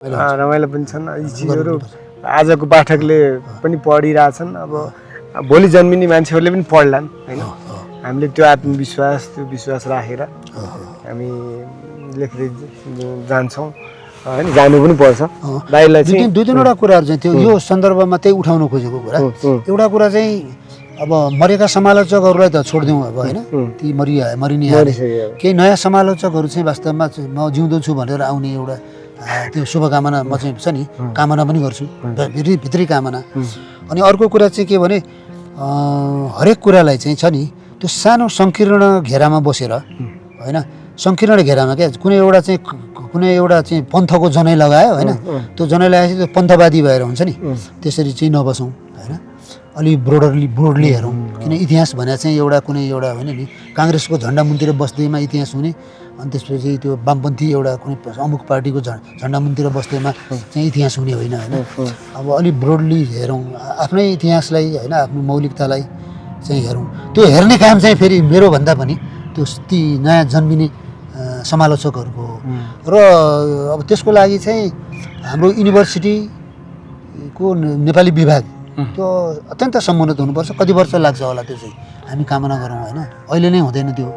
रमाइलो पनि छन् यी चिजहरू आजको पाठकले पनि पढिरहेछन् अब भोलि जन्मिने मान्छेहरूले पनि पढ्लान् हैन हामीले त्यो आत्मविश्वास त्यो विश्वास राखेर हामी लेख्दै जान्छौँ हैन जानु पनि पर्छ दाइलाई चाहिँ दुई तीनवटा कुराहरू चाहिँ त्यो यो सन्दर्भमा त्यही उठाउन खोजेको कुरा एउटा कुरा चाहिँ अब मरेका समालोचकहरूलाई त छोड्दिउँ अब हैन ती मरिने केही नयाँ समालोचकहरू चाहिँ वास्तवमा म जिउँदो छु भनेर आउने एउटा त्यो शुभकामना म चाहिँ छ नि कामना पनि गर्छु भित्री कामना अनि अर्को कुरा चाहिँ के भने हरेक कुरालाई चाहिँ छ नि त्यो सानो सङ्कीर्ण घेरामा बसेर हैन सङ्कीर्ण घेरामा क्या कुनै एउटा चाहिँ पन्थको जनै लगायो हैन त्यो जनै लगाएपछि त्यो पन्थवादी भएर हुन्छ नि त्यसरी चाहिँ नबसौँ हैन अलि ब्रोडली हेरौँ किन इतिहास भने चाहिँ कुनै एउटा होइन नि काङ्ग्रेसको झन्डा मुनतिर बस्दैमा इतिहास हुने अनि त्यसपछि त्यो वामपन्थी एउटा कुनै अमुक पार्टीको झन्डा मुनतिर बस्दैमा चाहिँ इतिहास हुने होइन हैन अब अलि ब्रोडली हेरौँ आफ्नै इतिहासलाई हैन आफ्नो मौलिकतालाई चाहिँ हेरौँ त्यो हेर्ने काम चाहिँ फेरि मेरो भन्दा पनि त्यो ती नयाँ जन्मिने समालोचकहरूको र अब त्यसको लागि चाहिँ हाम्रो युनिभर्सिटीको नेपाली विभाग त्यो अत्यन्त समुन्नत हुनुपर्छ कति वर्ष लाग्छ होला त्यो चाहिँ हामी कामना गरौँ हैन अहिले नै हुँदैन त्यो